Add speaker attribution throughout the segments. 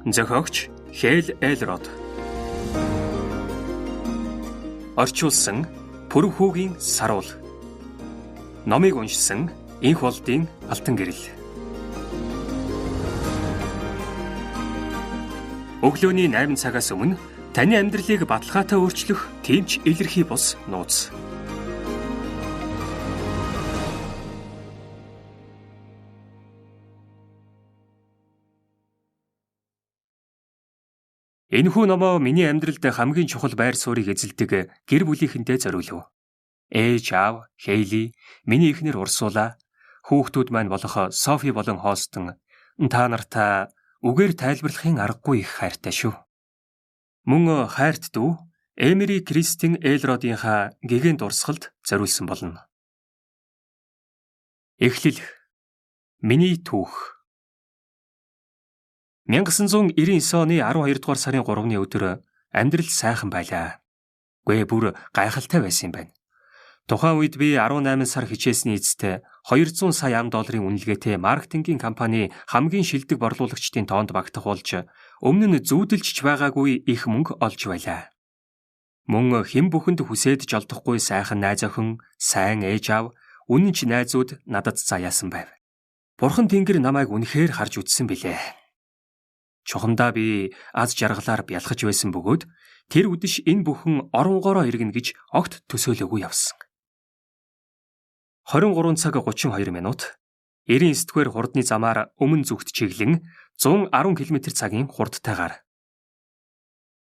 Speaker 1: Зохиогч Хэл Элрод. Орчуулсан Пүрэвхүүгийн Саруул. Номыг уншсан Инх болдын Алтан гэрэл. Өглөөний 8 цагаас өмнө таны амьдралыг баталгаатай өөрчлөх тэмч илэрхий бус нууц. Энэхүү номоо миний амьдралд хамгийн чухал байр суурийг эзэлдэг гэр бүлийнхэндээ зориулав. Ээж, аав, Хейли, миний эхнэр Урсула, хүүхдүүд маань болох Софи болон Хостон та нартаа үгээр тайлбарлахын аргагүй их хайртай шүү. Мөн хайрт дүү Эмери Кристин Элродынхаа гэгээн дурсгалд зориулсан болно. Эхлэл. Миний түүх. 1999 оны 12 дугаар сарын 3-ны өдөр амьдрал сайхан байлаа. Гүй бүр гайхалтай байсан юм байна. Тухайн үед би 18 сар хичээсний эцэст 200 сая ам долларын үнэлгээтэй маркетингийн компани хамгийн шилдэг борлуулагчдын тоонд багтах болж өмнө нь зүүдэлж ч байгаагүй их мөнгө олж байлаа. Мөн хэн бүхэнд хүсээд жолдохгүй сайхан найз охин, сайн ээж аав, үнэн ч найзууд надад заяасан байв. Бурхан Тэнгэр намайг үнэхээр харж үтсэн билээ. Чухамдаа би аз жаргалаар бялхаж байсан бөгөөд тэр үдэш энэ бүхэн оронгоороо иргэнэ гэж огт төсөөлөөгүй явсан. 23 цаг 32 минут 99 дугаар хурдны замаар өмнө зүгт чиглэн 110 км цагийн хурдтайгаар.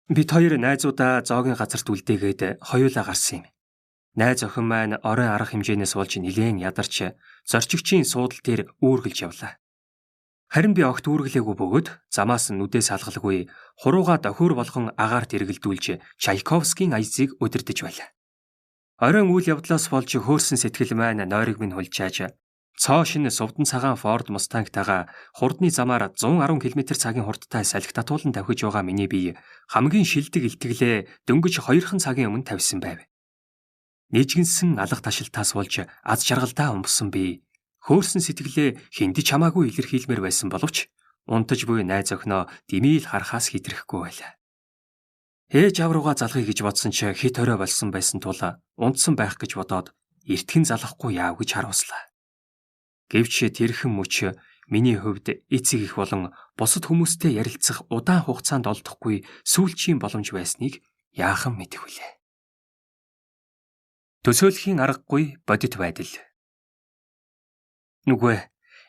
Speaker 1: Бид хоёр найзуудаа зоогийн газарт үлдээгээд хоёулаа гарсан юм. Найз охин маань оройн арга хэмжээнээс болж нилээн ядарч зорчигчийн суудал дээр үүргэлж явлаа. Харин би огт үүргэлээгүй бөгөөд замаас нүдээ салгалгүй хурууга дохиур болгон агаарт эргэлдүүлж Чайковскийн аязыг өдөрдөж байлаа. Оройн үйл явдлаас болж хөөрсөн сэтгэл маань нойрог минь хулжааж цоо шинэ сувдан цагаан Ford Mustang-тайгаа хурдны замаар 110 км цагийн хурдтай салхи татуулан тавхиж байгаа миний бие хамгийн шилдэг илтгэлээ дөнгөж 2хан цагийн өмнө тавьсан байв. Нэжгэнсэн алга ташилтаас болж аз жаргалдаа умбсан би хөөрсөн сэтгэлээ хэнд ч хамаагүй илэрхийлмээр байсан боловч унтаж буй найз охиноо димийл харахаас хэтрэхгүй байлаа. Ээж аав руугаа залгая гэж бодсон ч хит орой болсон байсан тул унтсан байх гэж бодоод эртхэн залахгүй яав гэж харуулслаа. Гэвч тэрхэн мөч миний хувьд эцэг их болон бусад хүмүүстэй ярилцах удаан хугацаанд олдохгүй сүүлчийн боломж байсныг яахан мэдэх вүлээ. Төсөөлхийн аргагүй бодит байдал. Нүгөө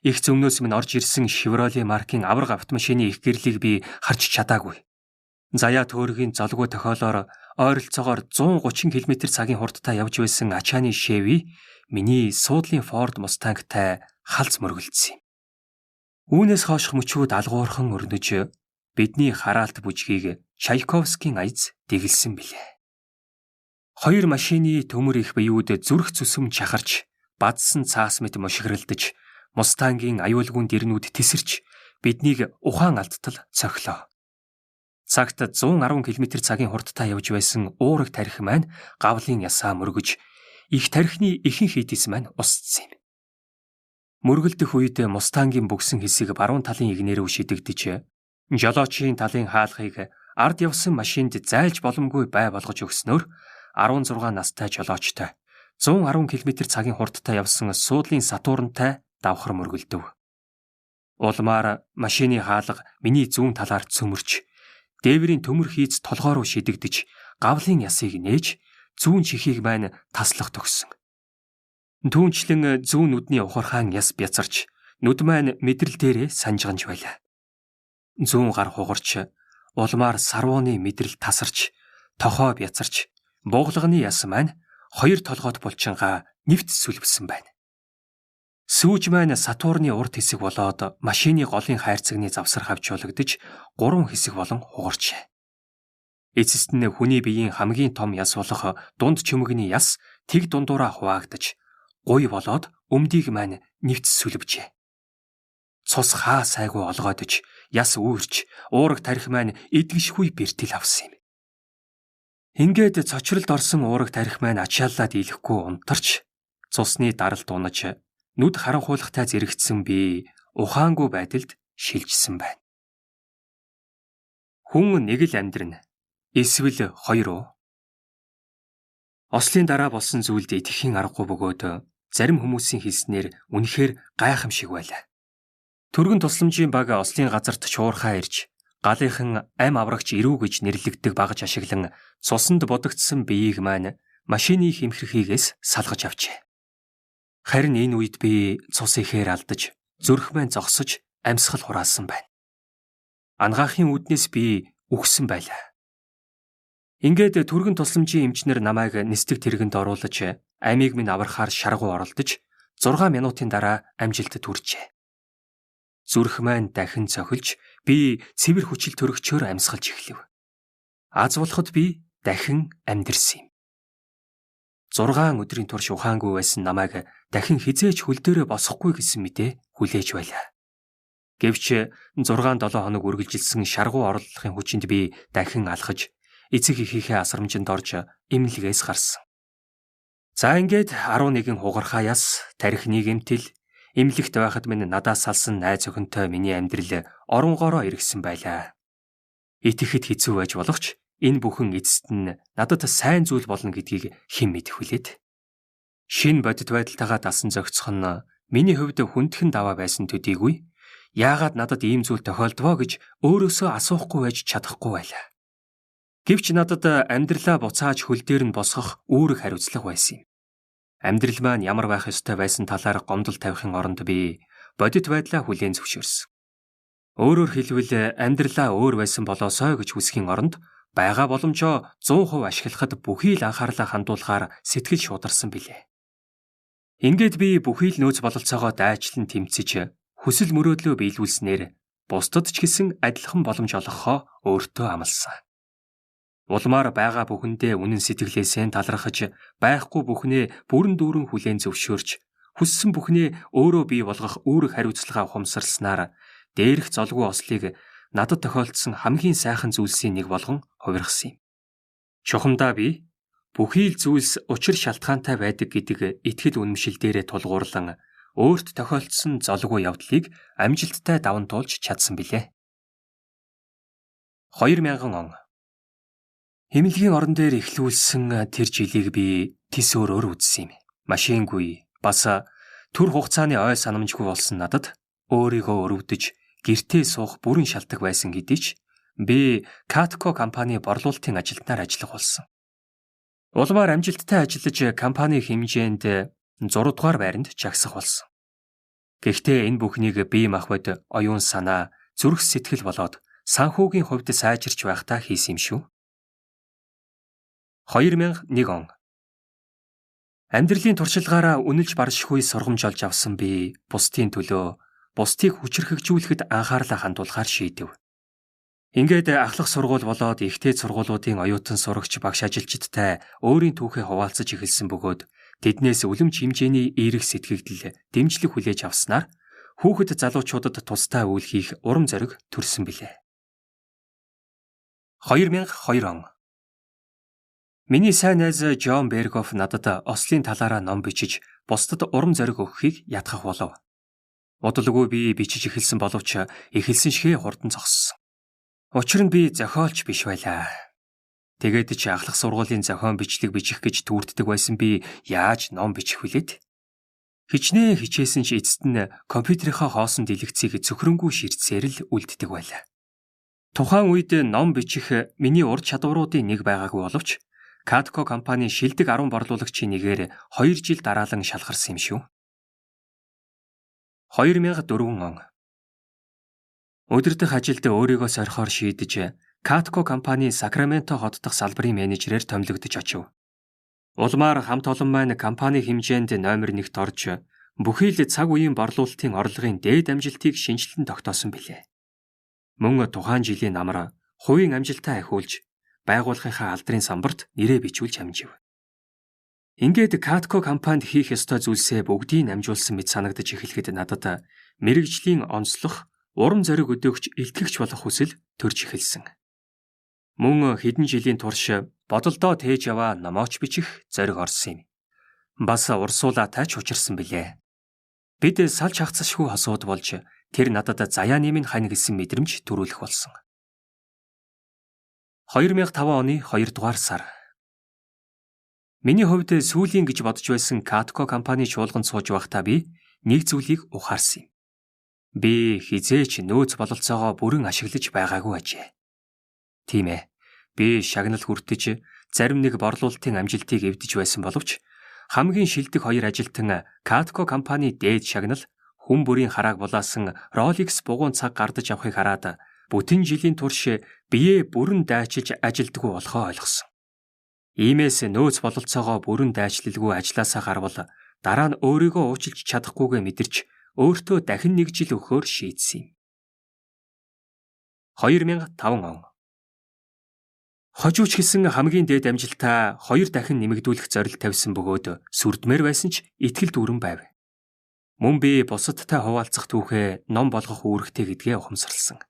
Speaker 1: их зөмнөөс минь орж ирсэн Chevrolet маркийн аварга автомашины их гэрлийг би харж чадаагүй. Заяа төөргийн золгүй тохиолоор ойролцоогоор 130 км цагийн хурдтай явж байсан ачааны Chevy миний суудлын Ford Mustang-тай халз мөргөлдсөн юм. Үүнээс хойших мөчүүд алгуурхан өрнөж бидний хараалт бүжгийг Чайковскийн аяз дэглэсэн билээ. Хоёр машины төмөр их биеүд зүрх зүсэм чахарч, бадсан цаас мэт мушигралдаж, Мустангийн аюулгүй дэрнүүд тесэрч биднийг ухаан алдтал цохилоо. Цагт 110 км цагийн хурдтай явж байсан уураг тархи маань гавлын ясаа мөргөж их тархины ихэнх эдис маань усцсан юм. Мөргөлдөх үед Мустангийн бөгсөн хэсэг баруун талын игнэр рүү шидэгдэж, жолоочийн талын хаалгыг ард явсан машинд зайлж боломгүй бай болгож өгснөөр 16 настай жолоочтой 110 км цагийн хурдтай явсан суудлын Сатурнтай давхар мөргөлдөв. Улмаар машины хаалга миний зүүн талаар цөмөрч, дээврийн төмөр хийц толгой руу шидэгдэж, гавлын ясыг нээж, зүүн чихийг маань таслах төгссөн. Түүнчлэн зүүн нүдний ухархаан яс бяцарч, нүд маань мэдрэл дээрээ санжганж байлаа. Зүүн гар хугарч, улмаар сарвууны мэдрэл тасарч, тохоо бяцарч, бууглагны яс маань хоёр толгойд булчингаа нэвт сүлбсэн байна. Сүүж маань Сатурны урд хэсэг болоод машины голын хайрцагны завсар хавчуулагдаж 3 хэсэг болон хугарчээ. Эцэст нь хүний биеийн хамгийн том яс болох дунд чөмгөний яс тэг дундуураа хуваагдаж гуй болоод өмдийг маань нэвт сүлбжээ. Цус хаа сайгүй олгойдож яс үүрч уураг тарих маань эдгэшгүй бэртэл авсан юм. Ингээд цочролд орсон уураг тарих маань ачааллаа дийлэхгүй унтарч цусны даралт унаж нүд харанхуйлахтай зэрэгцсэн би ухаангүй байдалд шилжсэн байна. Хүн нэг л амьдрна. Эсвэл хоёр уу? Ослын дараа болсон зүйлд итгэхийн аргагүй бөгөөд зарим хүмүүсийн хэлснээр үнэхээр гайхамшиг байлаа. Түргэн тусламжийн баг ослын газарт шуурхаа ирж галынхан ам аврагч ирүү гэж нэрлэгддэг багаж ашиглан цуснд бодогдсон биеийг маань машины хэмхэрхийгээс салгаж авчээ. Харин энэ үед би цус ихээр алдаж, зүрх маань зогсож амьсгал хураасан байна. Ангаахын үүднээс би үхсэн байлаа. Ингээд түргэн тусламжийн эмчнэр намайг нисдэг тэргэнд оруулаж, амийг минь аврахаар шаргуу оролдож 6 минутын дараа амжилтад хүрчээ. Зүрх маань дахин цохилж, би цэвэр хүчил төрөгчөөр амьсгалж эхлэв. Аз болоход би дахин амьдэрсэн юм. 6 өдрийн турш ухаангүй байсан намайг дахин хизээч хөл дээрээ босохгүй гэсэн мэдээ хүлээж байлаа. Гэвч 6-7 хоног үргэлжилсэн шаргуу орлолын хүчинд би дахин алхаж, эцэг эхийнхээ асрамжинд орж эмнэлгээс гарсан. За ингээд 11 хугархаяас тархины гэмтэл, эмнэлэгт байхад минь надаас салсан найз охинтой миний амьдрал оронгоороо эргэсэн байлаа. Итгэхэд хэцүү байж болох ч энэ бүхэн эцэст нь надад сайн зүйл болно гэдгийг хэн мэдэх вүлээд. Шинэ бодит байдалтайгаа дасан зохицох нь миний хувьд хүндхэн даваа байсан төдийгүй яагаад надад ийм зүйл тохиолдвоо гэж өөрөөсөө асуухгүй байж чадахгүй байлаа. Гэвч надад амьдралаа буцааж хөл дээр нь босгох үүрэг хариуцлага байсан юм. Амьдрал маань ямар байх ёстой байсан талаар гомдол тавихын оронд би бодит байдлаа хүлээн зөвшөөрсөн. Өөрөөр хэлбэл амьдралаа өөр байсан болоосой гэж хүсхийн оронд байгаа боломжоо 100% ашиглахад бүхий л анхаарлаа хандуулахаар сэтгэл шударсан билээ. Ингээд би бүхий л нөөц бололцоогоо дайчлан тэмцэж хүсэл мөрөөдлөө биелүүлснээр бусдад ч гэсэн адилхан боломж олгохоо өөртөө амласан. Улмаар байгаа бүхэндээ үнэн сэтгэлээсээ талархаж, байхгүй бүхнээ бүрэн дүүрэн хүлээн зөвшөөрч, хүссэн бүхнээ өөрөө бий болгох үүрэг хариуцлагаа ухамсарласнаар дээрх золгүй ослыг надад тохиолдсон хамгийн сайхан зүйлсийн нэг болгон хувиргасан юм. Чухамдаа би бүхий л зүйлс учир шалтгаантай байдаг гэдэг итгэл үнэмшил дээрээ тулгуурлан өөрт тохиолдсон золгүй явдлыг амжилттай даван туулж чадсан билээ. 2000 он. Эмнэлгийн орон дээр эхлүүлсэн тэр жилийг би тис өөрөөр үзсэн юм. Машингүй, бас төр хугацааны ой санамжгүй болсон надад өөрийгөө өрөвдөж гэртээ суух бүрэн шалтгаан байсан хэдий ч би Catco компани борлуулалтын ажилтнаар ажиллах болсон. Улмаар амжилттай ажиллаж компани хэмжээнд 6 дугаар байранд жагсах болсон. Гэхдээ энэ бүхнийг бие махбод, оюун санаа, зүрх сэтгэл болоод санхүүгийн хувьд сайжирч байхдаа хийсэн юм шүү. 2001 он. Амьдралын туршилгаараа үнэлж баршгүй сургамж олж авсан би бусдын төлөө бусдыг хүчрхэгжүүлэхэд анхаарлаа хандуулахаар шийдэв. Ингээд ахлах сургууль болоод ихтэй сургуулиудын оюутан сурагч багш ажилчидтай өөрийн түүхээ хуваалцаж эхэлсэн бөгөөд тэднээс үлэмж хэмжээний эерэг сэтгэгдэл, дэмжлэг хүлээж авснаар хүүхэд залуучуудад тустай үйл хийх урам зориг төрсөн билээ. 2002 он. Миний сайн найз Джон Бергоф надад ослын талаараа ном бичиж бусдад урам зориг өгөхийг ятгах болов. Удалгүй би бичиж эхэлсэн боловч эхэлсэн шигэ хурдан зогссон. Учир нь би зохиолч биш байлаа. Тэгээд ч ахлах сургуулийн зохион бичлэг бичих гэж түүрддэг байсан би яаж ном бичих вүлээд? Хичнээн хичээсэн ч эцэст нь компьютерийнхаа хоосон дэлгэцийг цөхрөнгүү ширтсээр л үлддэг байлаа. Тухайн үед ном бичих миний ур чадваруудын нэг байгаагүй боловч Catco компани шилдэг 10 борлуулагчийн нэгээр 2 жил дараалан шалгарсан юм шүү. 2004 он. Өдөрдөх ажилд өөрийгөө сорихоор шийдэж Catco компани Сакраменто хот дахь салбарын менежерээр томилогдож очив. Улмаар хамт олон маань компани хэмжээнд номер 1-т орж бүхий л цаг үеийн борлуулалтын орлогын дээд амжилтыг шинжилэн тогтоосон билээ. Мөн тухайн жилийн намар хувийн амжилтаа ахиулж байгууллагынхаа алдрын самбарт нэрээ бичүүлж амжив. Ингээд Catco компанид хийх ёстой зүйлсээ бүгдийг амжуулсан мэт санагдаж эхлэхэд надад мэрэгжлийн онцлох, урам зориг өдөөгч, илтгэгч болох хүсэл төрж эхэлсэн. Мөн хэдэн жилийн турш бодолдоо тээж яваа номооч бичих зориг орсон юм. Бас урсуулаатай ч учирсан билээ. Бид салж хагцсашгүй хосууд болж тэр надад заяаны минь хань гэсэн мэдрэмж төрүүлэх болсон. 2005 оны 2 дугаар сар. Миний хувьд сүүлийн гэж бодож байсан Катко компани чуулганд сууж байхдаа би нэг зүйлийг ухаарсан юм. Би хизээч нөөц бололцоогоо бүрэн ашиглаж байгаагүй ажээ. Тийм ээ. Би шагнал хүртэж зарим нэг борлуулалтын амжилтыг эвдэж байсан боловч хамгийн шилдэг хоёр ажилтан Катко компани дээд шагнал хүн бүрийн харааг булаасан Rolex бугуун цаг гардаж авахыг хараад бүтэн жилийн турш биеэ бүрэн дайчилж ажилдгүй болохоо ойлгосон. Иймээс нөөц бололцоогоо бүрэн дайчлалгүй ажилласаа гарвал дараа нь өөрийгөө уучлж чадахгүйгээ мэдэрч өөртөө дахин нэг жил өгөхөөр шийдсэн юм. 2005 он. Хожууч гэсэн хамгийн дээд амжилтаа 2 дахин нэмэгдүүлэх зорилт тавьсан бөгөөд сүрдмээр байсан ч итгэл дүүрэн байв. Мөн би бусадтай хуваалцах түүхээ ном болгох үүрэгтэй гэдгээ ухамсарлсан.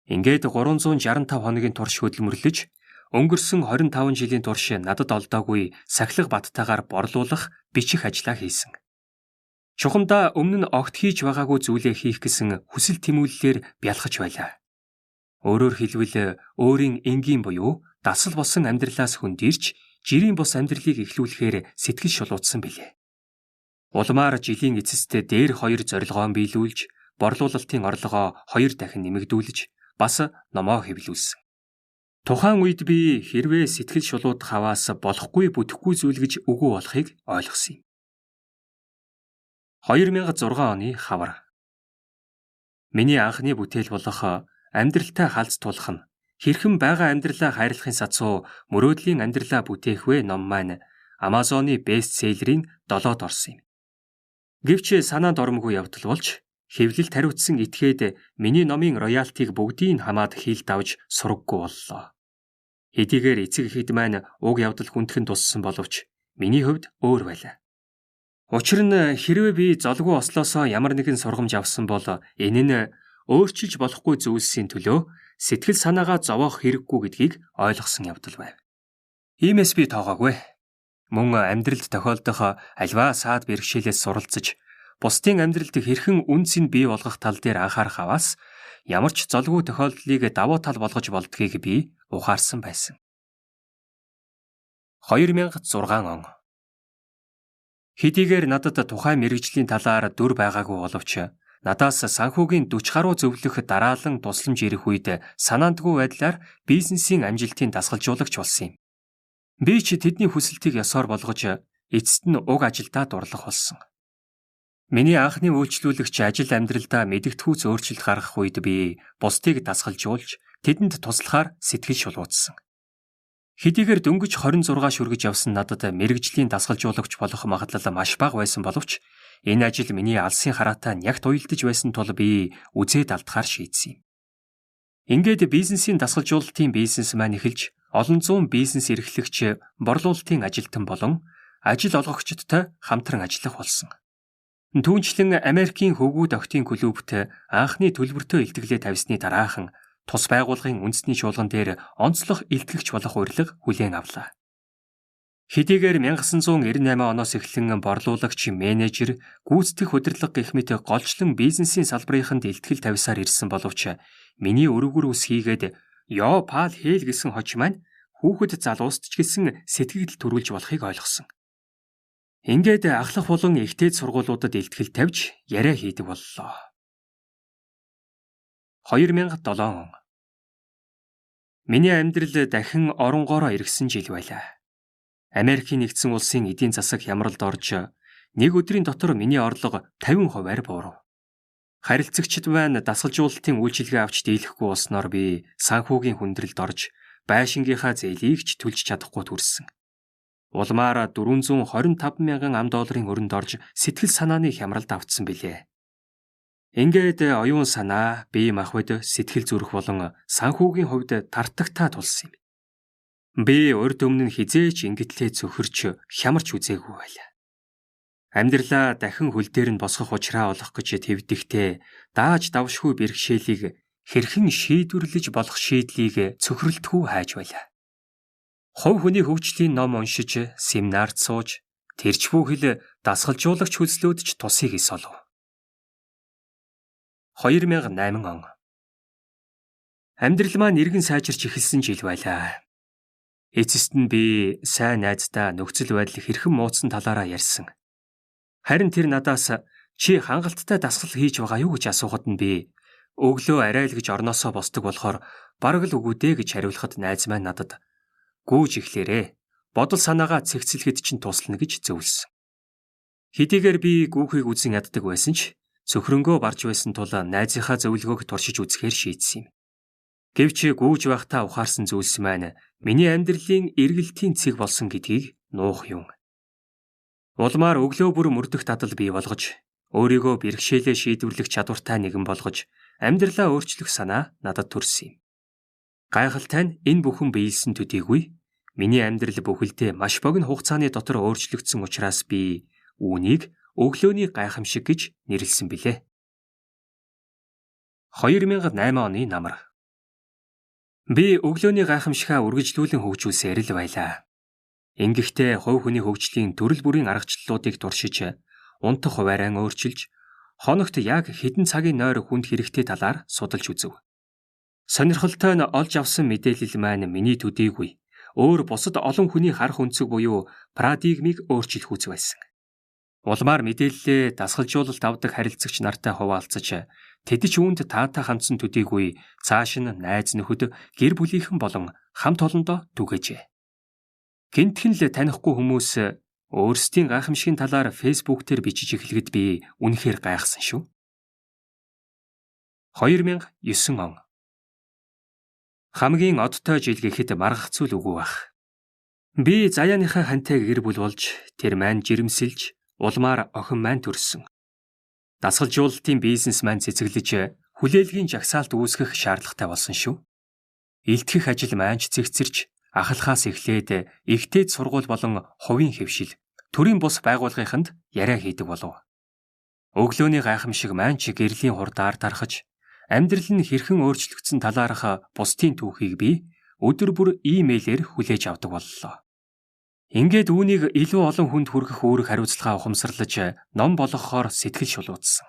Speaker 1: Ингээд 365 хоногийн турш хөдөлмөрлөж өнгөрсөн 25 жилийн турш надад олдоогүй сахилга баттайгаар борлуулах, бичих ажлаа хийсэн. Чухамдаа өмнө нь огт хийж байгаагүй зүйлээ хийх гэсэн хүсэл тэмүүллээр бялхаж байлаа. Өөрөөр хэлбэл өөрийн энгийн буюу дасал болсон амьдралаас хөндийрч жирийн бус амьдралыг эхлүүлэхээр сэтгэл шулуутсан билээ. Улмаар жилийн эцэст дээр хоёр зорилгоо биелүүлж, борлуулалтын орлогоо 2 дахин нэмэгдүүлж, бас номоо хэвлүүлсэн. Тухайн үед би хэрвээ сэтгэл шулуудах аваас болохгүй бүтэхгүй зүйл гэж үгүй болохыг ойлгосон юм. 2006 оны хавар. Миний анхны бүтээл болох амьдралтай халз тулах нь хэрхэн байгаа амьдралаа хайрлахын сацуу мөрөөдлийн амьдралаа бүтээх вэ ном маань Амазоны бестселлерийн 7-д орсон юм. Гэвч санаанд оромгүй явдал болж хэвлэлд хариуцсан этгээд миний номын роялтиг бүгдийг хамаад хил давж сураггүй боллоо. Хэдийгээр эцэг эхэд маань уг явдал хүндхэн туссан боловч миний хувьд өөр байлаа. Учир нь хэрвээ би золгүй ослоосоо ямар нэгэн сургамж авсан бол энэ нь өөрчилж болохгүй зүйлсийн төлөө сэтгэл санаагаа зовоох хэрэггүй гэдгийг ойлгосон явдал байв. Иймээс би тоогоогүй. Мөн амьдралд тохиолдох альваа саад бэрхшээлээс суралцаж бусдын амьдралд хэрхэн үнцийг бий болгох тал дээр анхаарах аваас ямар ч золгүй тохиолдлыг давуу тал болгож болдгийг би ухаарсан байсан. 2006 он. Хэдийгээр надад тухайн мэргэжлийн талаар дүр байгаагүй боловч надаас санхүүгийн 40 гаруй зөвлөх дараалан тусламж ирэх үед санаандгүй байдлаар бизнесийн амжилтын дасгалжуулагч болсон юм. Би ч тэдний хүсэлтийг ёсоор болгож эцэст нь уг ажилдаа дурлах болсон. Миний анхны үйлчлүүлэгч ажил амьдралдаа мэдэгдэхүйц өөрчлөлт гаргах үед би бусдыг дасгалжуулж тэдэнд туслахаар сэтгэл шулуутсан. Хэдийгээр дөнгөж 26 шүргэж явсан надад мэргэжлийн дасгалжуулагч болох магадлал маш бага байсан боловч энэ ажил миний алсын хараатай нягт уялдаж байсан тул би үзээд алдахаар шийдсэн юм. Ингээд бизнесийн дасгалжуулалтын бизнесман эхэлж олон зуун бизнес эрхлэгч, борлуулалтын ажилтан болон ажил олгогчдтой хамтран ажиллах болсон. Түүнчлэн Америкийн хөвгүүд охидын клубт анхны төлбөртөө илтгэлээ тавьсны дараахан тус байгууллагын үндэсний чуулган дээр онцлог илтгэгч болох урилга хүлээн авлаа. Хэдийгээр 1998 оноос эхлэн борлуулагч, менежер, гүйцэтгэх удирдлага гэх мэт голчлон бизнесийн салбарынханд илтгэл тавьсаар ирсэн боловч миний өрөвгөр ус хийгээд ёо пал хээл гэсэн хож маань хүүхэд залууст ч гэсэн сэтгэгдэл төрүүлж болохыг ойлгосон. Ингээд ахлах болон ихтэй сургуулиудад илтгэл тавьж яриа хийдэг боллоо. 2007 он. Миний амьдрал дахин оронгоороо эргэсэн жил байлаа. Америкийн нэгдсэн улсын эдийн засаг хямралд орж нэг өдрийн дотор миний орлого 50%-аар буурав. Харилцагчид маань дасгалжуулалтын үйлчилгээ авч дийлэхгүй болсноор би санхүүгийн хүндрэлд орж байшингийнхаа зээлийг ч төлж чадахгүй төрсөн. Улмаар 425 мянган ам долларын өрөнд орж сэтгэл санааны хямралд автсан билээ. Ингээд оюун санаа, бие махбод, сэтгэл зүрх болон санхүүгийн хувьд тартагтаа тулсан юм. Би урд өмнө нь хизээч ингэтлээ цөхөрч хямарч үзээгүй байлаа. Амьдралаа дахин хөл дээр нь босгох учраа олох гэж твдэхдээ дааж давшгүй бэрхшээлийг хэрхэн шийдвэрлэж болох шийдлийг цөхрөлтгүй хайж байлаа. Хувь хүний хөгжлийн ном уншиж, семинарт сууж, тэрч бүхэл дасгалжуулагч хөлслөөд ч тусыг эс олов. 2008 он. Амьдрал маань эргэн сайжирч эхэлсэн жил байлаа. Эцэст нь би сайн найздаа нөхцөл байдал хэрхэн муудсан талаараа ярьсан. Харин тэр надаас чи хангалттай дасгал хийж байгаа юу гэж асуухад нь би өглөө арай л гэж орноосоо босдог болохоор бараг л үгүй дээ гэж хариулахад найз маань надад гүүж эхлээрээ. Бодол санаагаа цэгцлэхэд чинь туслана гэж зөвлөсөн. Хэдийгээр би гүүхийг үзэн яддаг байсан ч цөхрөнгөө барж байсан тул найзынхаа зөвлөгөөг туршиж үзэхээр шийдсэн юм. Гэвч гүүж байхдаа ухаарсан зүйлс маань миний амьдралын эргэлтийн цэг болсон гэдгийг нуух юм. Улмаар өглөө бүр мөрдөх дадал бий болгож, өөрийгөө бэрхшээлээ шийдвэрлэх чадвартай нэгэн болгож, амьдралаа өөрчлөх санаа надад төрсөн юм. Гайхалтай нь энэ бүхэн биелсэн төдийгүй миний амьдрал бүхэлдээ маш богино хугацааны дотор өөрчлөгдсөн учраас би үүнийг өглөөний гайхамшиг гэж нэрлэсэн билээ. 2008 оны намар. Би өглөөний гайхамшигаа үргэлжлүүлэн хөгжүүлсээр л байлаа. Ингэхдээ хувь хүний хөгжлийн төрөл бүрийн аргачлалуудыг туршиж, унтах хуваараа өөрчилж, хоногт яг хэдэн цагийн нойр хүнд хэрэгтэй талаар судалж үзв. Сонирхолтой нь олж авсан мэдээлэл маань миний төдийгүй өөр бусад олон хүний харах өнцөг буюу парадигмыг өөрчлөх үз байсан. Улмаар мэдээллээ дасгалжуулалт авдаг харилцагч нартай хуваалцаж, тэд ч үүнд таатай хандсан төдийгүй цааш нь найз нөхөд, гэр бүлийнхэн болон хамт олондоо түгээжээ. Гинтхэн л танихгүй хүмүүс өөрсдийн гайхамшигын талаар Facebook дээр бичиж эхлэхэд би үнэхээр гайхсан шүү. 2009 он. Хамгийн одтой жил гэхэд маргах зүйл үгүй байх. Би заяаныхаа хантай гэр бүл болж, тэр маань жирэмсэлж, улмаар охин маань төрсөн. Дасгалжуулалтын бизнес маань цэцэглэж, хүлээлгийн жагсаалт үүсгэх шаардлагатай болсон шүү. Илтгэх ажил маань ч цэгцэрч, ахлахаас эхлээд ихтэй сургууль болон хувийн хэвшил, төрийн бус байгууллагынханд яриа хийдэг болов. Өглөөний гайхамшиг маань ч гэрлийн хурдаар тархаж, амьдрал нь хэрхэн өөрчлөгдсөн талаарх бусдын түүхийг би өдөр бүр имэйлээр хүлээж авдаг боллоо. Ингээд үүнийг илүү олон хүнд хүргэх үүрэг хариуцлагаа ухамсарлаж ном болгохоор сэтгэл шулуутсан.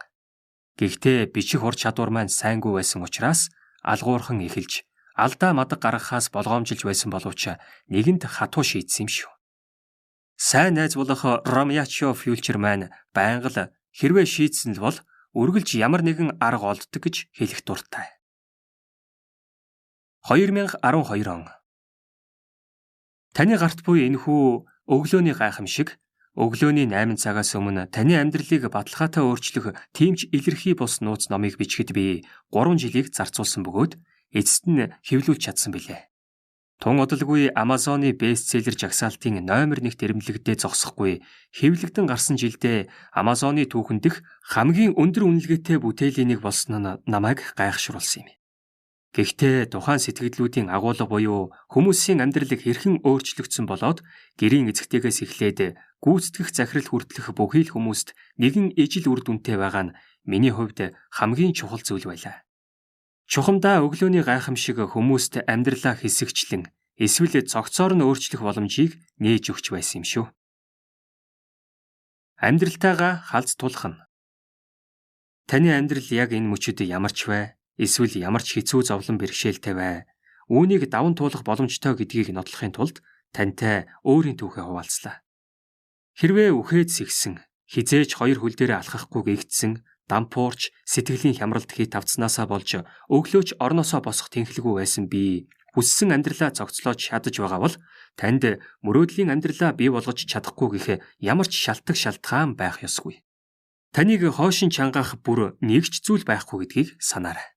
Speaker 1: Гэхдээ бичих ур чадвар маань сайнгүй байсан учраас алгуурхан эхэлж алдаа мадаг гаргахаас болгоомжилж байсан боловч нэгэнт хатуу шийдсэн юм шүү. Сайн найз болох Ромячо Фьючер маань байнга л хэрвээ шийдсэн л бол үргэлж ямар нэгэн арга олддог гэж хэлэх дуртай. 2012 он. Таны гарт буй энэхүү өглөөний гайхамшиг өглөөний 8 цагаас өмнө таны амьдралыг баталгаатай өөрчлөх тийм ч илэрхий бус нууц номыг бичгэд би 3 жилийг зарцуулсан бөгөөд эцэст нь хэвлүүлж чадсан билээ. Тун удалгүй Amazon-ы бестселлер жагсаалтын номер 1-т эрэмблэгдээ зогсохгүй хэвлэгдэн гарсан жилдээ Amazon-ы түүхэн дэх хамгийн өндөр үнэлгээтэй бүтээлийн нэг болсон нь намайг гайхшруулсан юм. Гэхдээ тухайн сэтгэлдлүүдийн агуулга буюу хүмүүсийн амьдралыг хэрхэн өөрчлөгдсөн болоод гэрийн эзэгтэйгээс эхлээд гүйцэтгэх захирал хүртэлх бүхий л хүмүүст нэгэн ижил үр дүнтэй байгаа нь миний хувьд хамгийн чухал зүйл байлаа. Чухамдаа өглөөний гайхамшиг хүмүүст амьдралаа хэсэгчлэн эсвэл цогцоор нь өөрчлөх боломжийг нээж өгч байсан юм шүү. Амьдралтайгаа халз тулах нь. Таны амьдрал яг энэ мөчид ямар ч бай, эсвэл ямар ч хэцүү зовлон бэрхшээлтэй бай. Үүнийг даван туулах боломжтой гэдгийг нотлохын тулд тантай өөрийн түүхээ хуваалцлаа. Хэрвээ үхээд сэгсэн, хизээж хоёр хөл дээрээ алхахгүй гэгдсэн, дампуурч сэтгэлийн хямралд хий тавцснаасаа болж өглөөч орноосоо босох тэнхлэггүй байсан би хүссэн амьдралаа зогцлоож чадаж байгаа бол танд мөрөөдлийн амьдралаа бий болгож чадахгүй гэх ямар ч шалтгаан шалтгаан байх ёсгүй. Таныг хоошин чангаах бүр нэг ч зүйл байхгүй гэдгийг санаарай.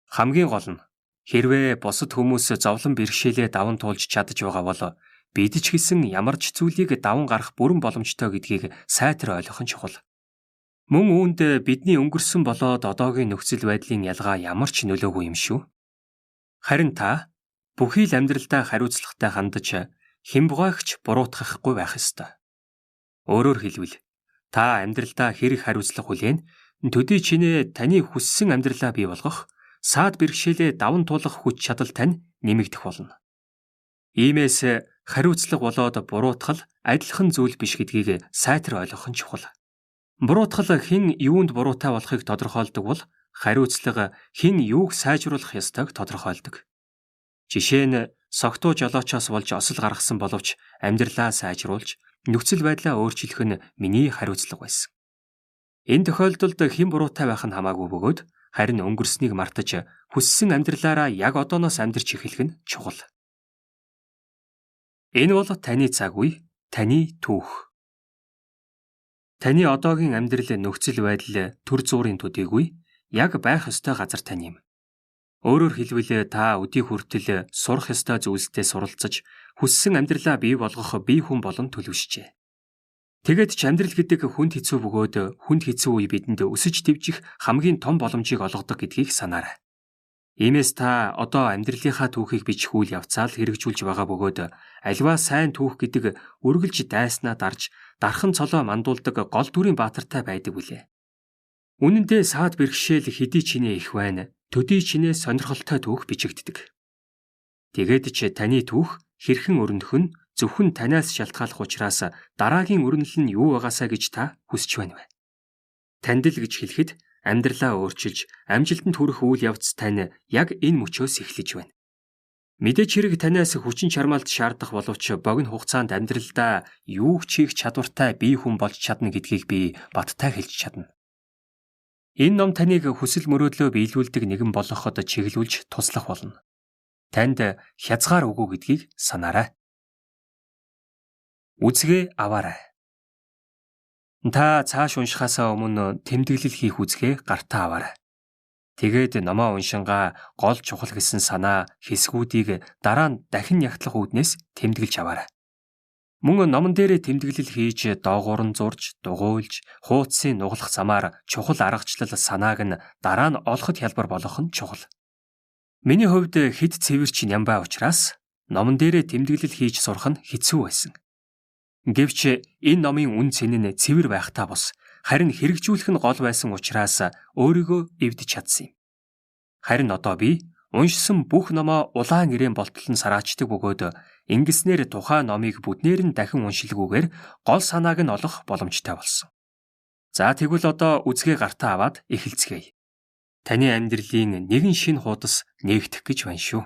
Speaker 1: Хамгийн гол нь хэрвээ бусад хүмүүс зовлон бэрхшээлээ даван туулж чадаж байгаа бол бид ч гэсэн ямар ч зүйлийг даван гарах бүрэн боломжтой гэдгийг сайтар ойлгох нь чухал. Мөн үүнд бидний өнгөрсөн болоод одоогийн нөхцөл байдлын ялгаа ямар ч нөлөөгүй юм шүү. Харин та бүхий л амьдралдаа хариуцлагатай хандаж хямбгойгч буруутгахгүй байх ёстой. Өөрөөр хэлбэл та амьдралдаа хэрэг хариуцлага хүлээн төдий чинээ таны хүссэн амьдралаа бий болгох саад бэрхшээлээ даван туулах хүч чадал тань нэмэгдэх болно. Иймээс хариуцлага болоод буруутгал адилхан зүйл биш гэдгийг сайтар ойлгох нь чухал. Буруутгал хэн юунд буруутай болохыг тодорхойлдог бол Хариуцлага хэн юуг сайжруулах ёстойг тодорхойлдог. Жишээ нь согтуу жолоочоос болж осол гаргасан боловч амьдралаа сайжруулж нөхцөл байдлаа өөрчлөх нь миний хариуцлага байсан. Энэ тохиолдолд хэн буруутай байх нь хамаагүй бөгөөд харин өнгөрснийг мартаж хүссэн амьдралаараа яг одооноос амьдарч эхлэх нь чухал. Энэ бол таны цаг үе, таны түүх. Таны одоогийн амьдрал, нөхцөл байдал, төр зуурын төдийгүй яг байх ёстой газар тань юм. Өөрөөр хэлбэл та өдий хүртэл сурах ёстой зүйлстэй суралцаж, хүссэн амьдралаа бий болгох бие хүн болон төлөвшжээ. Тэгээд ч амьдрал гэдэг хүнд хэцүү бөгөөд хүнд хэцүү үе бидэнд өсөж дэвжих хамгийн том боломжийг олгодог гэдгийг санаарай. Иймээс та одоо амьдралынхаа түүхийг бичих үйл явцаа л хэрэгжүүлж байгаа бөгөөд аливаа сайн түүх гэдэг үргэлж дайснаа дарж дархан цолоо мандуулдаг гол дүрийн баатартай байдаг билээ. Үнэн дээр саад бэрхшээл хэдий чинээ их байна, төдий чинээ сонирхолтой түүх бичигддэг. Тэгээд ч таны түүх хэрхэн өрнөх нь зөвхөн танаас шалтгааллах учраас дараагийн өрнөл нь юу байгаасаа гэж та хүсч байна вэ? Танд л гэж хэлэхэд амьдралаа өөрчилж амжилтанд хүрэх үйл явц тань яг энэ мөчөөс эхлэж байна. Мэдээч хэрэг танаас хүчин чармаалт шаардах боловч богино хугацаанд амьдралдаа юу ч хийх чадвартай бие хүн болж чадна гэдгийг би баттай хэлж чадна. Энэ ном таныг хүсэл мөрөөдлөө биелүүлдэг нэгэн болгоход чиглүүлж туслах болно. Танд хязгаар үгүй гэдгийг санаарай. Үзгээ аваарай. Та цааш уншихаасаа өмнө тэмдэглэл хийх үзгээ гартаа аваарай. Тэгээд номоо уншингаа гол чухал гэсэн санаа хэсгүүдийг дараа нь дахин нягтлах үүднээс тэмдэглэж аваарай. Мөн номон дээрээ тэмдэглэл хийж доогуур нь зурж, дугуйлж, хуудсын нугалах замаар чухал аргачлал санааг нь дараа нь олоход хялбар болгох нь чухал. Миний хувьд хэд цэвэрч нямбай учраас номон дээрээ тэмдэглэл хийж сурах нь хэцүү байсан. Гэвч энэ номын үн цэн нь цэвэр байхтаа бус, харин хэрэгжүүлэх нь гол байсан учраас өөрийгөө эвдэж чадсан юм. Харин одоо би уншсан бүх номоо улаан ирээн болтол нь сараачдаг бөгөөд ингэснээр тухайн номыг бүгднээр нь дахин уншилгүйгээр гол санааг нь олох боломжтой болсон. За тэгвэл одоо үзгээ гартаа аваад эхэлцгээе. Таны амьдралын нэгэн шинэ хуудас нээгдэх гэж байна шүү.